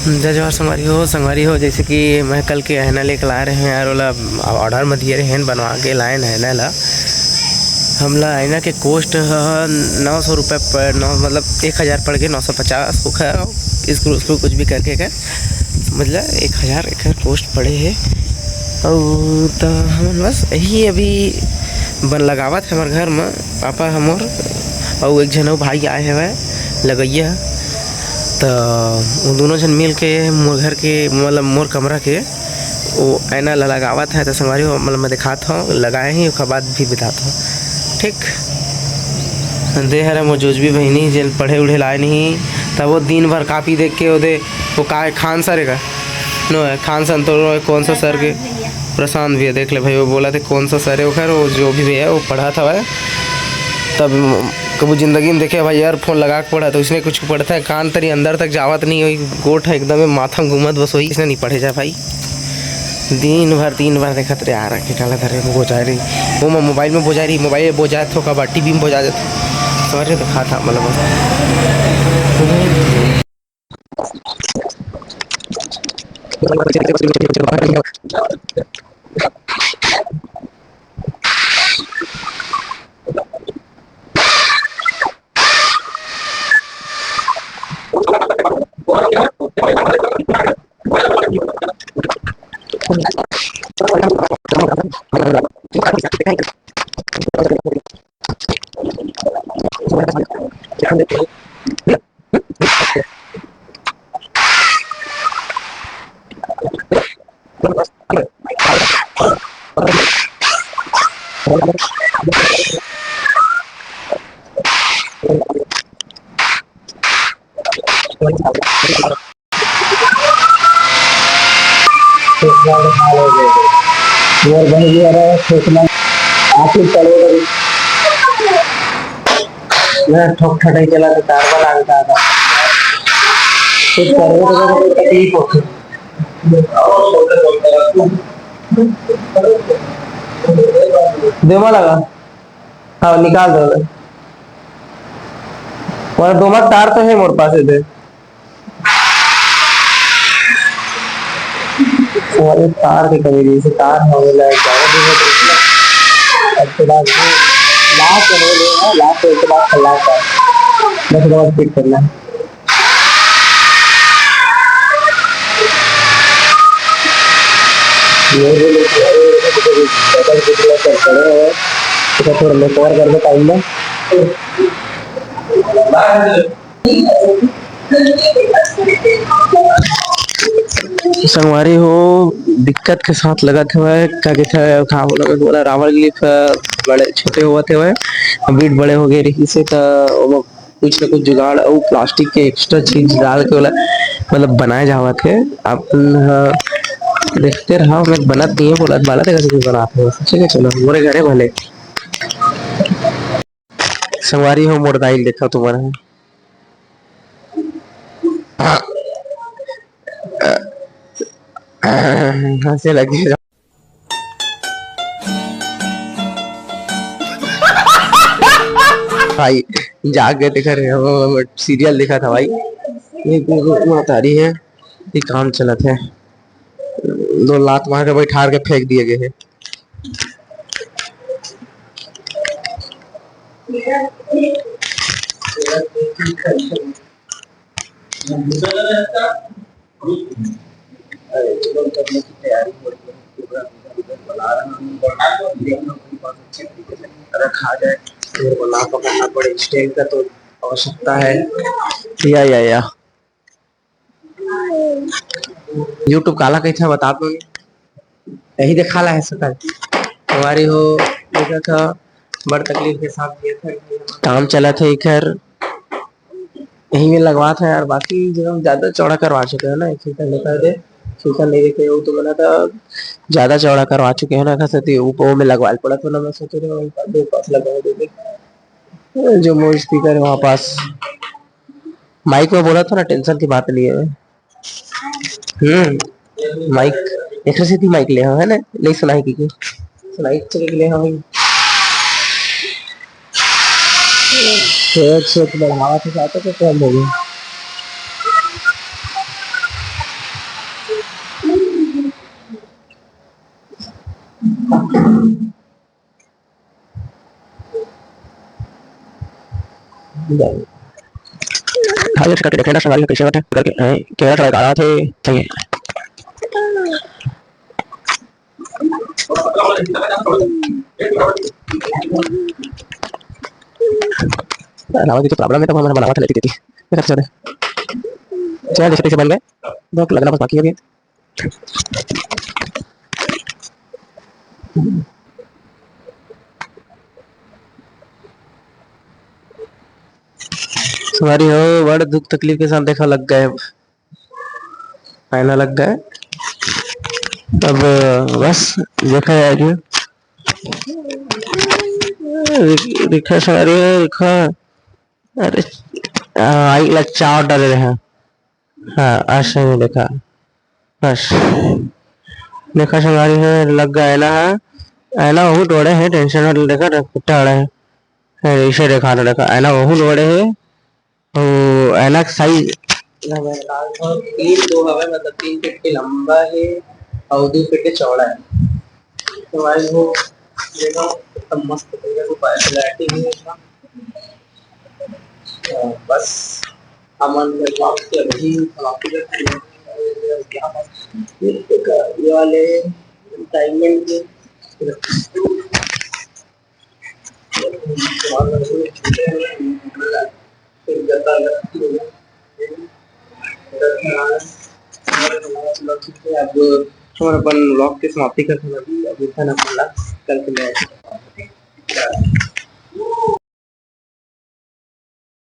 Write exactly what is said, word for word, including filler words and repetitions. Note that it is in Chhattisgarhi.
जय जोहार संगवारी हो, संगवारी हो, जैसे कि मैं कल के आईना लेके लाए रहे हंव यार, ओला order म दिए रहे हंव, बनवा के लाए हंव आईना ला। हमला आईना के cost ह नौ सौ रुपये पड़, नौ, मतलब एक हज़ार पड़ गे, नौ सौ पचास, ओखर screw, screw कुछ भी करके एकर, समझ ला, एक हज़ार एकर cost पड़े हे। अउ त हमन बस यही अभी बन लगावत हे हमर घर म, पापा ह मोर, अउ एक झन अउ भाई आए हवय लगइया, त वो दोनों झन मिल के मोर घर के, मतलब मोर कमरा के वो आईना ला लगावत हे। त संगवारी हो, मतलब मैं दिखात हंव, लगाए ही, ओकर बाद भी बतात हंव, ठीक। दे हरे मोर जोजबी बहिनी, जेन पढ़े उढ़े लाए नहीं, तब वो दिन भर copy देख के वो दे, वो का है, खान सर का? नो है, खान संतोष, कौन सा सर के? प्रशांत भैया। प्रशांत भैया, देख ले भाई, वो बोलथे कौन सा सर है ओकर, वो जो भी भैया वो पढ़ात हवय। तब कभू जिंदगी में देखे भाई यार, phone लगा के पढ़ा, तो इसने कुछ पढ़ता है, कान तरी अंदर तक जावत नहीं, वही गोठ है एकदम माथा में घूमत, बस वही इसने नहीं पढ़े जा भाई। दिन भर, दिन भर देखत रहे, आ रखे काला धरे, बोजा रही, वो मैं mobile में बोजा रही, mobile में बोजा थो, कबड्डी भी में बोजा जाता, सर दिखा था, मतलब बस। मोर बहिनी हरे, सोचना, आखिर पड़ोगे। मैं ठोक ठटाई चला तो तार वाला आ गया था। कुछ करबो तो कोई तकलीफ होती। देवा लगा। हाँ, निकाल दो। और दो मत तार तो है मोर पास इधर। अरे तार के कमी, जैसे तार हो गया, ज्यादा दिन हो गया। अब तो बात ये last हो गया, last हो के बाद खल्लास का। बस, बस fit करना है। ये भी लोग, अरे, double कितना कर पड़े हैं। इसका थोड़ा मैं cover कर दो time में। संगवारी हो, दिक्कत के साथ लगत हवय, का कहिथे, का बोला, बोला, रावण गिरी, अ, बड़े छोटे होवत हवय, beat बड़े हो गए रही से, त ओमा कुछ न कुछ जुगाड़ अउ plastic के extra चीज डाल के ओला, मतलब, बनाए जावत हे। अपन ह देखते रहा, मैं बनत नहीं है, बोलत वाला देखा कुछ बनात हे, ठीक है, चलो, मोरे घरे भले। संगवारी हो, मोर दाई ल देखा तुमन ह। हंसे लगे। भाई, जाग गए थे घर, वो, वो serial देखा था भाई। ये, ये, वो महतारी है, ये काम चलत है। दो लात मार के बैठार के फेंक दिए गए हैं। रखा जाए, मेरे को ना पकड़ना पड़े, stand का तो आवश्यकता है। या, या, या। YouTube काला कहिथे बता तो नहीं। यही देखा ला है सकल। हमारी हो, देखा था, बड़ तकलीफ के साथ ये था कि काम चला था इखर, यही में लगवा था यार, बाकी जो ज्यादा चौड़ा करवा चुके हैं ना, एक ही करने का दे, ठीक है, नहीं देखे वो तो बना था, ज्यादा चौड़ा करवा चुके हैं ना, ऐसा थे ऊपर में लगवा पड़ा, तो ना मैं सोच रहा हूँ, दो पास लगवा देंगे। जो मोर speaker है वहाँ पास, mic में बोला था ना, tension की बात नहीं है। हम्म, mic, एक से थी mic ले, हाँ, है ना? नहीं सुनाई की, की? सुनाई के ले, हाँ भाई। तो एक से तो बढ़ावा था, चाहते तो कम हो गया। हाल करके देखे ना संगवारी हो, कैसे होथे करके, हैं, कैमरा थोड़ा काला थे, सही है। अलावा भी तो प्रॉब्लम है, तो हम बनावा था लेती देती। देखा चले। चल, जैसे तैसे बन गए। दो लगना बस बाकी है अभी। संगवारी हो, बड़ दुख तकलीफ के साथ देखा लग गए, आईना लग गए। अब बस देखा जाए कि दिखा संगवारी हो, दिखा। अरे, आ, आई ला चाव डाले रहे। हाँ, आज सही देखा। बस। देखा संगवारी हो, लग गया आईना है। आईना बहुत बड़े है, टेंशन मत ले, देखा, फुट्टा बड़ा है। है, इसे देखा तो देखा, आईना बहुत बड़े है। तो आईना का साइज तीन दो हवे, मतलब तीन फीट के लंबा है और दो फीट के चौड़ा है। तो भाई वो देखो, एकदम मस्त तरीके से क्लैरिटी है इसका। तो बस, हमन के ब्लॉग के अभी समाप्ति करते हैं। ये वाले डायमंड के अब हमन अपन ब्लॉग के समाप्ति करते हैं अभी। अब इतना ना बोला, कल के लिए।